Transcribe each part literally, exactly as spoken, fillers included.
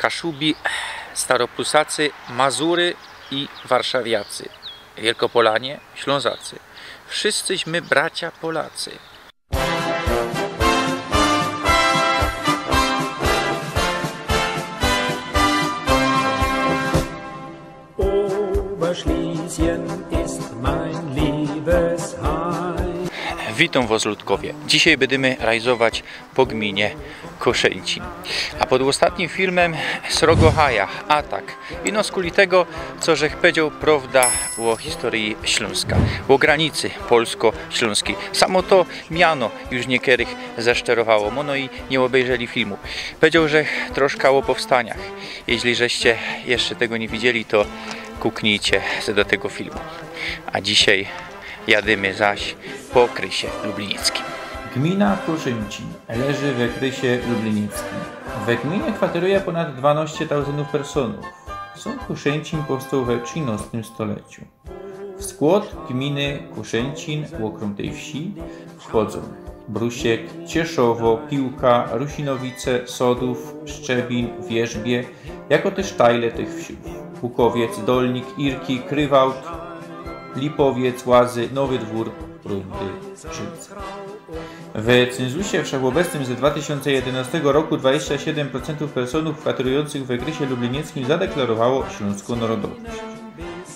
Kaszubi, Staroprusacy, Mazury i Warszawiacy, Wielkopolanie, Ślōnzacy. Wszyscyśmy bracia Polacy. Oberschlesien ist mein Liebesheim. Witōm wos, ludkowie. Dzisiej bydymy rajzować po gmynie Koszęcin. A pod ôstatnim filmym srogo haja, atak. Ino skuli tego, co żech pedzioł prowda ô historyji Ślōnska, ô granicy polsko-ślōnskij. Samo to miano już niekerych zeszterowało, mno i niy ôbejrzeli filmu. Pedzioł żech troszka ô powstaniach. Jeźli żeście jeszcze tego niy widzieli, to kuknijcie se do tego filmu. A dzisiej jadymy zaś po krysie lublinieckim. Gmina Koszęcin leży we krysie lublinieckim. We gmynie kwateruje pōnad dwanŏście tauzyndōw personōw. Sōm Koszęcin powstoł we trzinŏstym stoleciu. W skłod gminy Koszęcin, ôkrōm tyj wsi, wchodzōm Brusiek, Cieszowo, Piłka, Rusinowice, Sodōw, Szczebin, Wierzbie, jako tyż tajle tych wsiōw: Pukowiec, Dolnik, Irki, Krywałt, Lipowiec, Łazy, Nowy Dwōr, Prōndy, Żydze. W cynzusie wszechôbecnym ze dwa tysiōnce jedynŏstego roku dwadzieścia siedym procentōw personōw kwaterujōncych we krysie lublinieckim zadeklarowało ślōnską narodowość.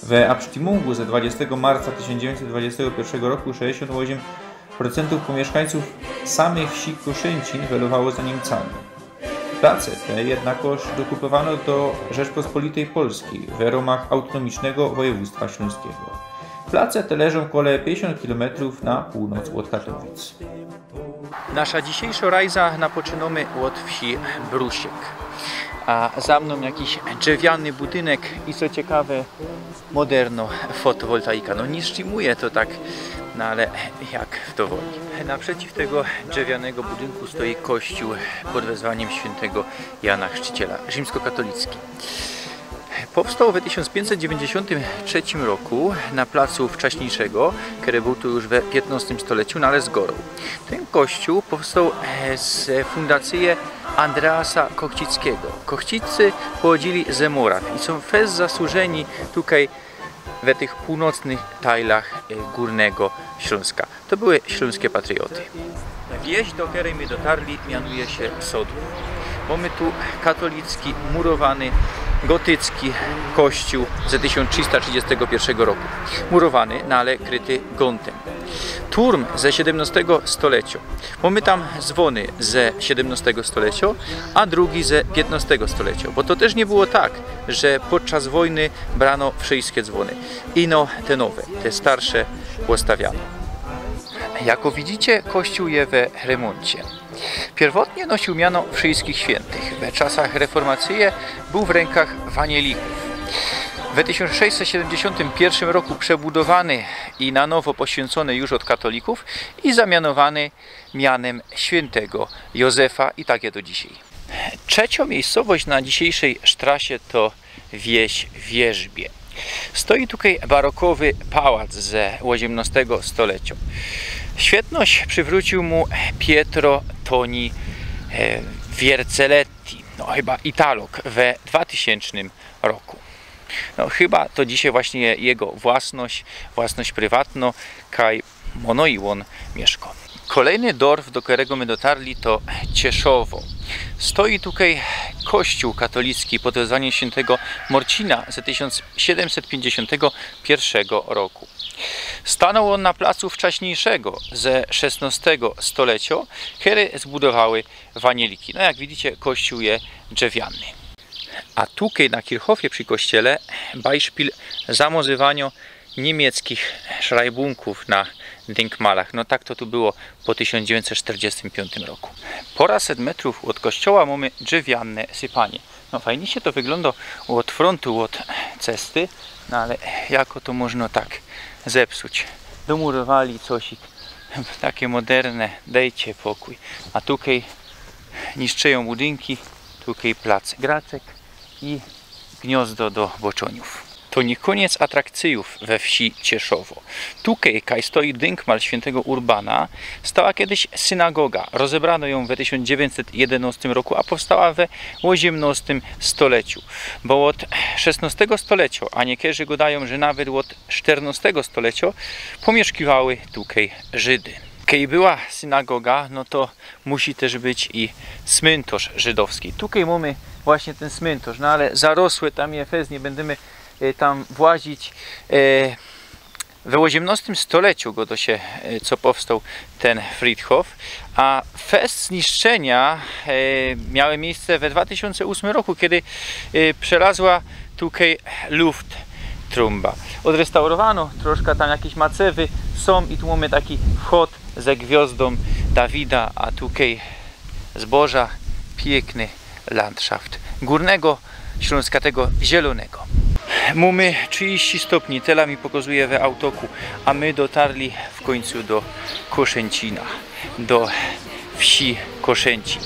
We abstimmōngu ze dwadzieścia marca tysiōnc dziewiyńćset dwadzieścia piyrszego roku sześćdziesiōnt ôziym procentōw pōmiyszkańcōw samyj wsi Koszęcin welowało za Niymcami. Place te jednakoż dokupywano do Rzeczpospolitej Polskij we rōmach Autōnōmicznego Wojewōdztwa Ślōnskigo. Place te leżōm kole piyńćdziesiōnt kilometrōw na pōłnoc ôd Katowic. Nasza dzisiejszŏ rajza napoczynōmy ôd wsi Brusiek. A za mnōm jakiś drzewiany budynek i, co ciekawe, moderno fotowoltaika. No, niy streamuje to tak, no ale jak fto woli. Naprzeciw tego drzewianego budynku stoi kościōł pod wezwaniym świyntego Jana Chrzciciela, rzimskokatolicki. Powstoł we tysiōnc piyńćset dziewiyńćdziesiōntym trzecim roku na placu wczaśniyjszego, kery bōł tu już we piytnŏstym stoleciu, no ale zgoroł. Tyn kościōł powstoł, e, z fundacyje Andreasa Kochcickigo. Kochciccy pochodziyli ze Moraw i sōm fest zasłużyni tukej we tych pōłnocnych tajlach, e, Gōrnego Ślōnska. To były ślōnske patrioty. Wieś, do kerej my dotarli, mianuje sie Sodōw. Mōmy tu katolicki, murowany, gotycki kościōł ze tysiōnc trzysta trzidziestego piyrszego roku. Murowany, no ale kryty gōntym. Turm ze siedymnŏstego stolecio. Mōmy tam zwōny ze siedymnŏstego stolecio, a drugi ze piytnŏstego stolecio, bo to tyż niy było tak, że podczas wojny brano wszyjske zwōny. Ino te nowe, te starsze ôstawiano. Jako widzicie, kościōł je we remōncie. Piyrwotnie nosiōł miano Wszyjskich Świyntych. We czasach reformacyje bōł w rynkach wanielików. We tysiōnc sześćset siedymdziesiōntym piyrszym roku przebudowany i na nowo poświyncōny już ôd katolików i zamianowany mianym świyntego Józefa i tak je do dzisiej. Trzeciŏ miyjscowość na dzisiejszyj sztrasie to wieś Wierzbie. Stoi tukej barokowy pałac ze ôziymnŏstego stolecio. Świytność przywrōciōł mu Pietro Toni, e, Wierceletti, no chyba Italok, we dwatysōncznym roku. No, chyba to dzisiej właśnie jego własność, własność prywatnŏ, kaj mno i ôn miyszko. Kolejny dorf, do kerego my dotarli, to Cieszowo. Stoi tukej kościōł katolicki pod wezwaniym świyntego Morcina ze tysiōnc siedymset piyńćdziesiōntego piyrszego roku. Stanōł ôn na placu wczaśniyjszego, ze szesnŏstego stolecio, kery zbudowały wanieliki. No, jak widzicie, kościōł je drzewiany. A tukej na kirchhofie przi kościele bajszpil zamŏzywaniŏ niymiecczich szrajbōnkōw na dynkmalach. No tak to tu było po tysiōnc dziewiyńćset sztyrdziestym piōntym roku. Pŏraset metrōw ôd kościoła mōmy drzewiane sypanie. No fajnie sie to wyglōndo ôd frōntu, ôd cesty, no ale jako to możno tak zepsuć? Domurowali cosik, take moderne, dejcie pokōj. A tukej niszczyjōm budynki, tukej plac graczek i gniŏzdo do boczōniōw. To niy kōniec atrakcyjōw we wsi Cieszowo. Tukej, kaj stoi dynkmal świyntygo Urbana, stała kejś synagoga. Rozebrano jōm we tysiōnc dziewiyńćset jedynŏstym roku, a powstała we ôziymnŏstym stoleciu. Bo ôd szesnŏstego stolecio, a niykerzy godajōm, że nawet ôd sztyrnŏstego stolecio, pōmiyszkiwały tukej Żydy. Kej była synagoga, no to musi tyż być i smyntŏrz żydowski. Tukej mōmy właśnie tyn smyntŏrz, no ale zarosłe tam je fest, niy byndymy e, tam włazić. E, we ôziymnŏstym stoleciu, godo sie, e, co powstoł tyn Friedhof, a fest zniszczynia, e, miały miyjsce we dwa tysiōnce ôsmym roku, kej, e, przelazła tukej Lufttrumba. Ôdrestałrowano troszkã, tam jakeś macewy sōm i tu mōmy taki wchod ze gwiŏzdōm Dawida, a tukej zboża, piykny landszaft gōrnego Ślōnska, tego zielōnego. Mōmy trzidziści stopni, tela mi pokazuje we autoku, a my dotarli w kōńcu do Koszęcina, do wsi Koszęcin.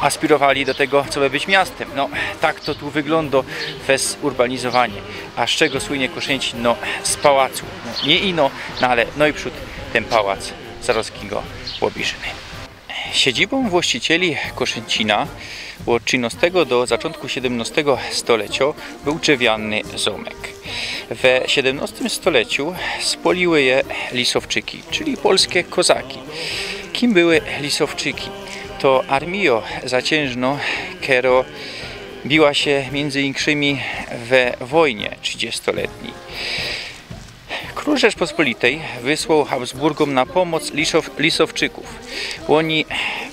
Aspirowali do tego, coby być miastym. No, tak to tu wyglōndo bez urbanizowanie. A z czego słynie Koszęcin? No, z pałacu. No, niy ino, no ale nojprzōd tyn pałac, zarŏz go ôbejrzymy. Siedzibōm właścicieli Koszęcina ôd trzynŏstego do zaczōntku siedymnŏstego stolecio bōł drzewiany zōmek. We siedymnŏstym stoleciu spŏliły je lisowczyki, czyli polske kozaki. Kim były lisowczyki? To armijŏ zaciynżnŏ, kerŏ biła sie miyndzy inkszymi we wojnie trzidziestoletnij. Krōl Rzeczpospolitej wysłŏł Habsburgōm na pōmoc lisow-, lisowczykōw. Ôni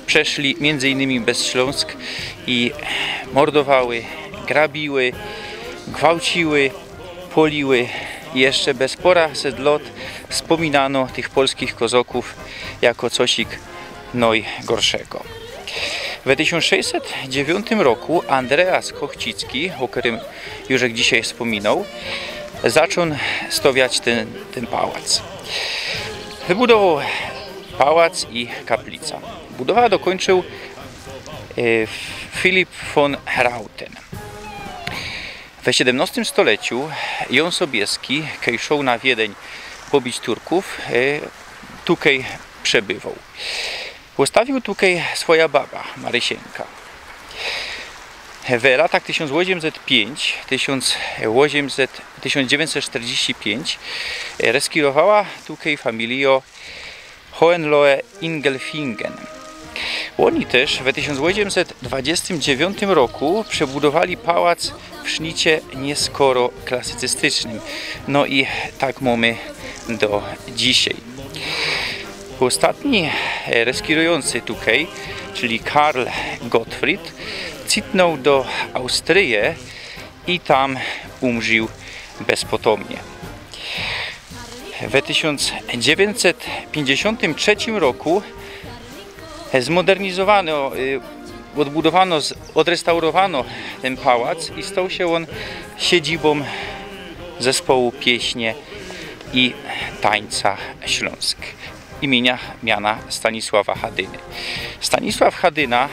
przeszli miyndzy innymi bez Ślōnsk i mordowały, grabiły, gwałciły, pŏliły i jeszcze bez pŏraset lŏt spōminano tych polskich kozokōw jako cosik nojgorszego. We tysiōnc sześćset dziewiōntym roku Andreas Kochcicki, ô kerym już dzisiej spōminoł, zaczōn stŏwiać tyn, tyn pałac. Wybudowoł pałac i kaplica. Budowã dokōńczōł, e, Philipp von Rautenn. We siedymnŏstym stoleciu Jōn Sobieski, kej szoł na Wiedeń pobić Turkōw, e, tukej przebywoł. Ôstawiōł tukej swojã babã, Marysiynka. We latach tysiōnc ôziymset piyńć, tysiōnc ôziymset, tysiōnc dziewiyńćset sztyrdziści piyńć, e, reskirowała tukej familijŏ Hohenlohe-Ingelfingen. Ôni tyż we tysiōnc ôziymset dwadziestym dziewiōntym roku przebudowali pałac w sznicie nieskoro klasycystycznym. No i tak mōmy do dzisiej. Ôstatni, e, reskirujōncy tukej, czyli Karl Gottfried, cytnōł do Austryje i tam umrził bezpōtomnie. We tysiōnc dziewiyńćset piyńćdziesiōntym trzecim roku zmodernizowano, y, ôdbudowano, z-, ôdrestałrowano tyn pałac i stoł sie ôn siedzibōm Zespołu Pieśni i Tańca Ślōnsk imienia miana Stanisława Hadyny. Stanisław Hadyna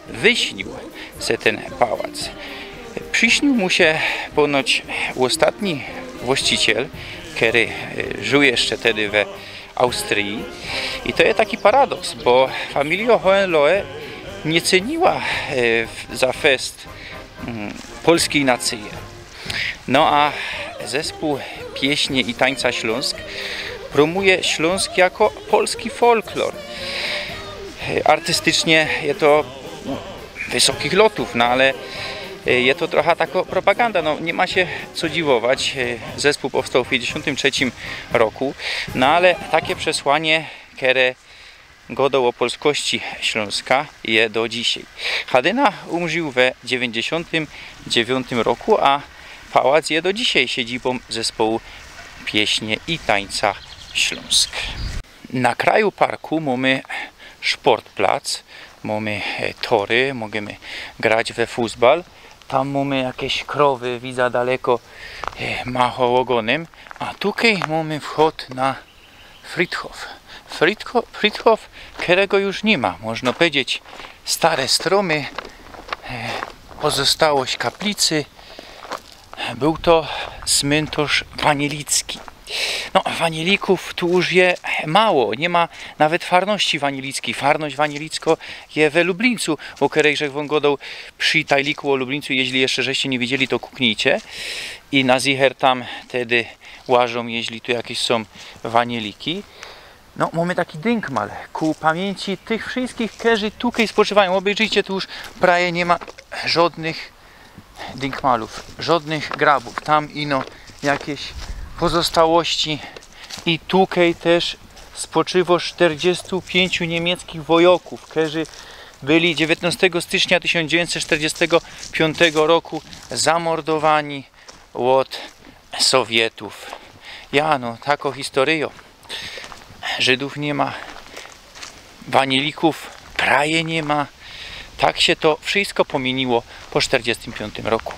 wyśniōł se tyn pałac. Przisniōł mu sie ponoć ôstatni właściciel, kery, e, żył jeszcze tedy we Austryji. I to je taki paradoks, bo familijŏ Hohenlohe niy cyniła, e, w-, za fest, mm, polskij nacyje. No a Zespół Pieśni i Tańca Ślōnsk promuje Ślōnsk jako polski folklor. Artystycznie je to, no, wysokich lotōw, no ale, e, je to trocha takŏ propaganda. No, niy ma sie co dziwować. E, zespół powstoł w piyńćdziesiōntym trzecim roku, no ale take przesłanie, kere godo ô polskości Ślōnska, je do dzisiej. Hadyna umrził we dziewiyńćdziesiōntym dziewiōntym roku, a pałac je do dzisiej siedzibōm Zespołu Pieśni i Tańca Ślōnsk. Na kraju parku mōmy szportplac, mōmy, e, tory, możymy grać we fusbal. Tam mōmy jakeś krowy, widza daleko, e, macho ôgōnym. A tukej mōmy wchod na Friedhof. Friedho-, Friedhof, kerego już niy ma. Można pedzieć, stare stromy, e, pozostałość kaplicy. Bōł to smyntŏrz wanielicki. No, wanielików tu już je mało, niy ma nawet farności wanielickiej. Farność wanielicko je we Lublińcu, ô kerej żech wōm godoł przi tajliku ô Lublińcu. Jeźli jeszcze żeście niy widzieli, to kuknijcie. I na zicher tam tedy łażōm, jeźli tu jakieś sōm wanieliki. No, mōmy taki dynkmal ku pamiyńci tych wszyskich, kerzy tukej spoczywajōm. Ôbejrzyjcie, tu już prawie niy ma żodnych dynkmalōw, żodnych grabōw. Tam ino jakieś pozostałości. I tukej tyż spoczywo sztyrdziestu piyńciu niymiecczych wojŏkōw, kerzy byli dziewiyntnŏstego stycznia tysiōnc dziewiyńćset sztyrdziestego piyńtego roku zamordowani ôd Sowietōw. Ja, no, takŏ historyjŏ. Żydōw niy ma, wanielikōw prawie niy ma. Tak sie to wszysko pomiyniło po sztyrdziestym piyńtym roku.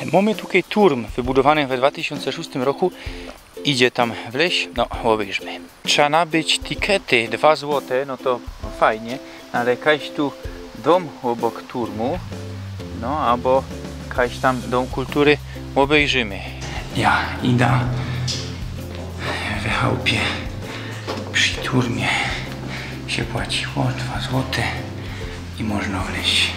Mōmy tukej turm wybudowany we dwa tysiōnce szōstym roku. Idzie tam wlyź, no, ôbejrzmy. Trzeba nabyć tikety, dwa złote, no to fajnie, ale kajś tu dōm ôbok turmu, no, abo kajś tam dōm kultury, ôbejrzymy. Ja ida we chałpie przi turmie sie płaciło dwa złote i można wlyź.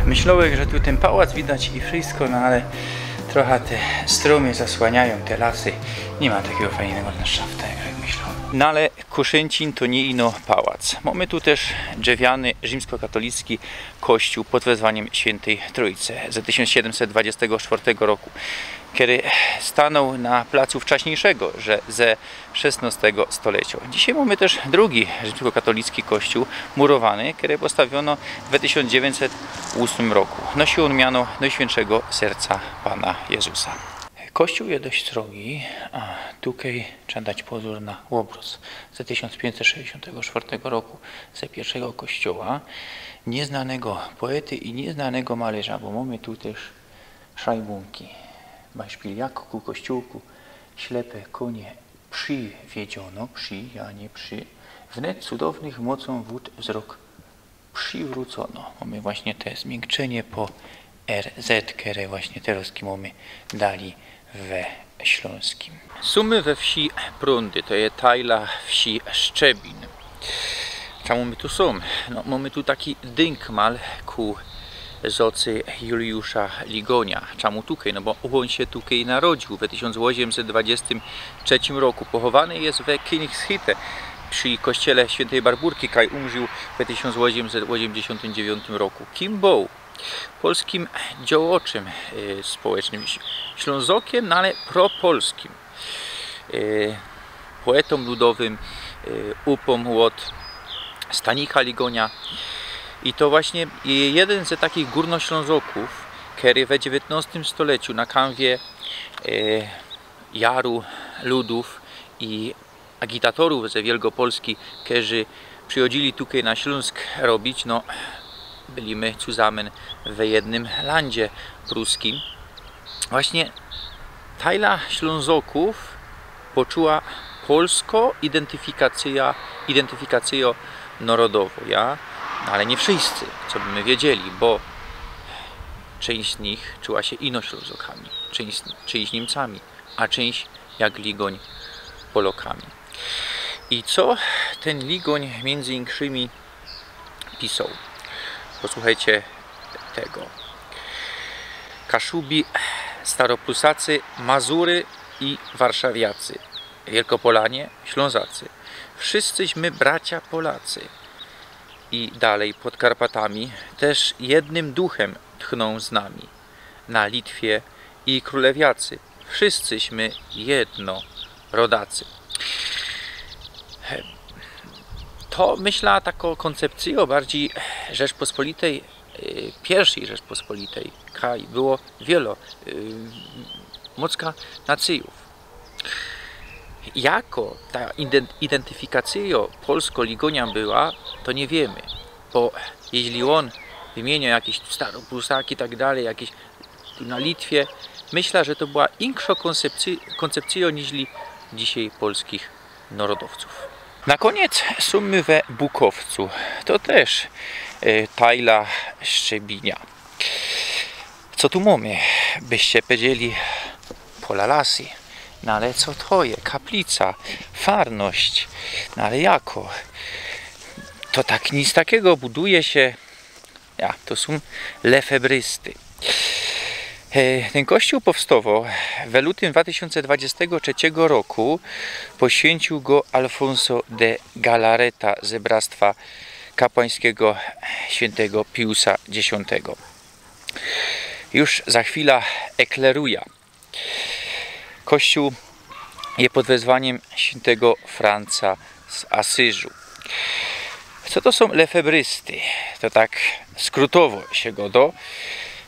Myślołech, że tu tyn pałac widać i wszysko, no ale trocha te strōmy zasłaniajōm te lasy. Niy ma takigo fajnego landszafta, jak żech myśloł. No ale Koszyncin to niy ino pałac. Mōmy tu tyż drzewiany rzimskokatolicki kościōł pod wezwaniym Świyntej Trōjce ze tysiōnc siedymset dwudziestego sztwŏrtego roku, kery stanōł na placu wczaśniyjszego, że ze szesnŏstego stoleciŏ. Dzisiej mōmy tyż drugi rzimskokatolicki kościōł murowany, kery postawiono we tysiōnc dziewiyńćset ôsmym roku. Nosi ôn miano Nojświyntszego Serca Pana Jezusa. Kościōł je dość srogi, a tukej trzeba dać pozōr na ôbrŏz ze tysiōnc piyńćset szesćdziesiōntego sztwŏrtego roku, ze piyrszego kościoła, niyznanego poety i niyznanego malyrza, bo mōmy tu tyż szajbōnki. Bajszpil: „Jak ku kościołku ślepe konie przywiedziono”, przy, ja, niy przy, „wnet cudownych mocōm wōd wzrok przywrócono”. Mōmy właśnie te zmiynkczynie po R Z, kere właśnie te rozki mōmy dali we ślōnskim. Sōmy we wsi Prōndy, to je tajla wsi Szczebin. Czymu my tu sōm? No, mōmy tu taki dynkmal ku zocy Juliusza Ligonia. Czymu tukej? No bo ôn sie tukej narodziōł we tysiōnc ôziymset dwudziestym trzecim roku. Pochowany je we Kynigshite przi kościele świyntej Barbōrki, kaj umrziōł we tysiōnc ôziymset ôziymdziesiōntym dziewiōntym roku. Kim bōł? Polskim dziołŏczym, y, społecznym, Ś-, Ślōnzokiym, no ale propolskim. Y, poetōm ludowym, y, upōm ôd Stanicha Ligonia. I to właśnie, y, jedyn ze takich gōrnoślōnzokōw, kery we dziewiyntnŏstym stoleciu na kanwie, y, jaru ludōw i agitatorōw ze Wielkopolski, kerzy przichodzili tukej na Ślōnsk robić, no, byli my zusammen we jednym landzie pruskim. Właśnie tajla Ślōnzokōw poczuła polsko identyfikacyjŏ, identyfikacyjŏ narodowõ, ja? No, ale niy wszyscy, co by my wiedzieli, bo czynść z nich czuła sie ino Ślōnzokami, czynść, czynść Niymcami, a czynść, jak Ligoń, Polokami. I co tyn Ligoń miyndzy inkszymi pisoł? Posłuchejcie tego. Kaszubi, Staroprusacy, Mazury i Warszawiacy, Wielkopolanie, Ślōnzacy. Wszyscyś my bracia Polacy. I dalej pod Karpatami też jednym duchem tchnōm z nami. Na Litwie i Krulewiacy wszyscyś my jedno rodacy. To, myślã, takŏ kōncepcyjŏ bardzij Rzeczpospolitej, y, piyrwszyj Rzeczpospolitej, kaj było wielo, y, mocka nacyjōw. Jako ta inden-, identyfikacyjŏ Polsko-Ligonia była, to niy wiymy, bo jeźli ôn wymiyniŏ jakeś tu Staroprusaki i tak dalej, jakeś tu na Litwie, myślã, że to była inkszŏ kōncepcy-, kōncepcyjŏ niźli dzisiej polskich narodowcōw. Na kōniec sōm my we Bukowcu. To tyż e, tajla Szczebinia. Co tu mōmy? Byście powiedzieli pola lasy. No ale co to je? Kaplica, farność. No ale jako? To tak nic takigo buduje się. Ja, to sōm lefebrysty. E, Tyn kościōł powstowoł w lutym dwa tysiōnce dwudziestego trzeciego roku. Poświęcił go Alfonso de Galareta z Bractwa Kapłańskiego świętego Piusa dziesiątego. Już za chwilę ekleruja. Kościół je pod wezwaniem świętego Franca z Asyżu. Co to sōm lefebrysty? To tak skrótowo się godo.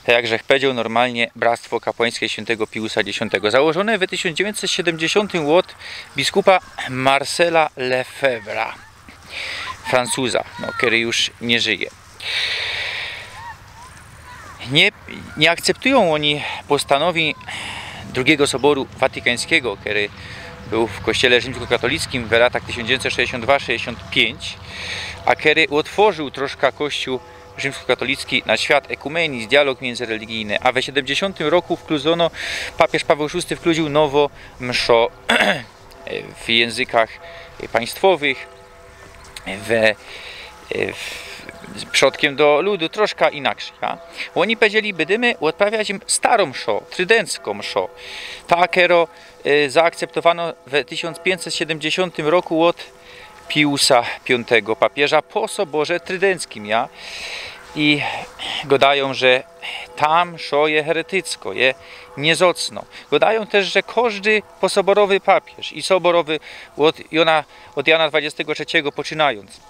Tak jak żech powiedzioł, normalnie Bractwo Kapłańskie Świętego Piusa dziesiątego. Założone w tysiąc dziewięćset siedemdziesiątym łot biskupa Marcela Lefebvre'a, Francuza, no, który już nie żyje. Nie, nie akceptują oni postanowień Drugiego Soboru Watykańskiego, który był w kościele rzymskokatolickim w latach tysiąc dziewięćset sześćdziesiąt dwa sześćdziesiąt pięć, a który otworzył troszkę kościół rzymskokatolicki na świat, ekumenizm, dialog międzyreligijny, a we siedemdziesiątym roku wkluzono, papież Paweł szósty wkluził nowo mszo w językach państwowych, we, w, przodkiem do ludu, troszkę inaczej. Ja? Oni powiedzieli, będziemy odprawiać im starą mszą, trydencką mszą. Ta, kero e, zaakceptowano w tysiąc pięćset siedemdziesiątym roku od Piusa piątego, papieża po soborze trydenckim, ja? I gadają, że ta msza je heretycko, je niezocno. Gadają też, że każdy posoborowy papież i soborowy od Jana, od Jana dwudziestego trzeciego poczynając,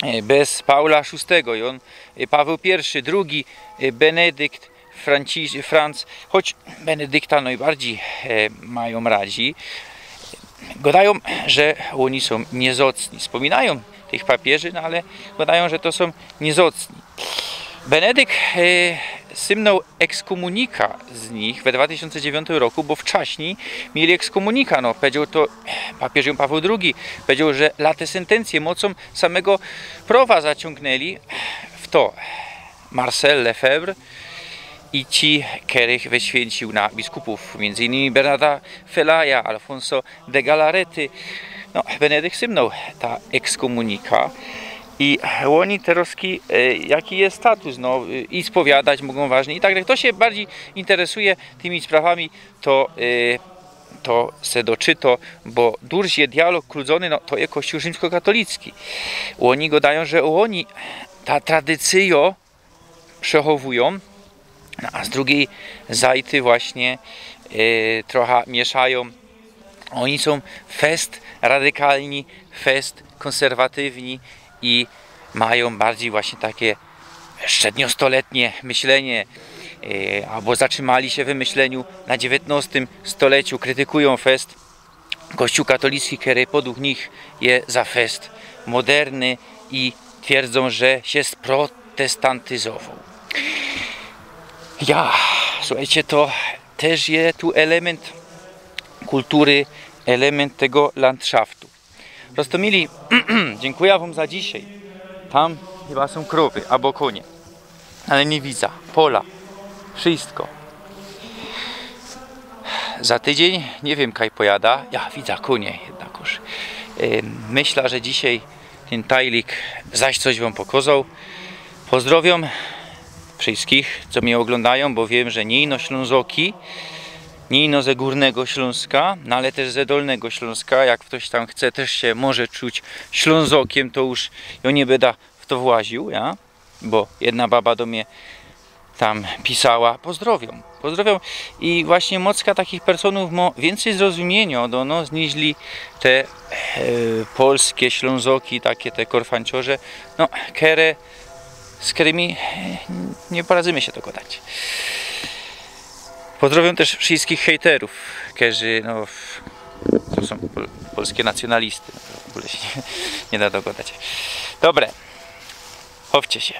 e, bez Paula szóstego, i on, e, Paweł pierwszy, drugi, e, Benedykt, Francis, Franc, choć Benedykta najbardziej e, mają radzi, gadają, że oni są niezocni. Wspominają tych papieży, no ale gadają, że to są niezocni. Benedykt e, symnął ekskomunika z nich we dwa tysiące dziewiątym roku, bo wcześniej mieli ekskomunika. No, powiedział to papież Jan Paweł drugi, powiedział, że late sentencje mocą samego prawa zaciągnęli w to Marcel Lefebvre i ci, których wyświęcił na biskupów, między innymi Bernarda Felaja, Alfonso de Galarety. No, Benedykt symnął ta ekskomunika. I oni teraz, e, jaki jest status, no, e, i spowiadać mogą ważnie i tak dalej. Kto się bardziej interesuje tymi sprawami, to, e, to se doczyto, bo durś je dialog kludzony, no, to je Kościół rzymskokatolicki. Oni gadają, że oni ta tradycjo przechowują, no, a z drugiej zajty właśnie e, trochę mieszają. Oni są fest radykalni, fest konserwatywni i mają bardziej właśnie takie średniostoletnie myślenie, e, albo zatrzymali się w myśleniu na dziewiętnastym stoleciu, krytykują fest Kościół katolicki, który podług nich je za fest moderny i twierdzą, że się sprotestantyzował. Ja, słuchajcie, to też je tu element kultury, element tego landszaftu. Roztomili, dziękuję wam za dzisiaj. Tam chyba są krowy albo konie. Ale nie widzę. Pola. Wszystko. Za tydzień nie wiem, kaj pojada. Ja widzę konie jednakoż. Ym, Myślę, że dzisiaj ten tajlik zaś coś wam pokazał. Pozdrowiam wszystkich, co mnie oglądają, bo wiem, że nie ino Ślązoki, nie ino ze Górnego Śląska, no ale też ze Dolnego Śląska. Jak ktoś tam chce, też się może czuć Ślązokiem, to już ja nie będę w to właził, ja? Bo jedna baba do mnie tam pisała, pozdrowiam, pozdrowiam. I właśnie mocka takich personów ma więcej zrozumienia do nas, niźli te e, polskie Ślązoki, takie te korfanciorze, no, kere, z którymi e, nie poradzimy się dogadać. Pozdrowiam też wszystkich hejterów, którzy, no, w- to są pol- polskie nacjonalisty. No, w ogóle się nie, nie da dogadać. Dobre, chowcie się.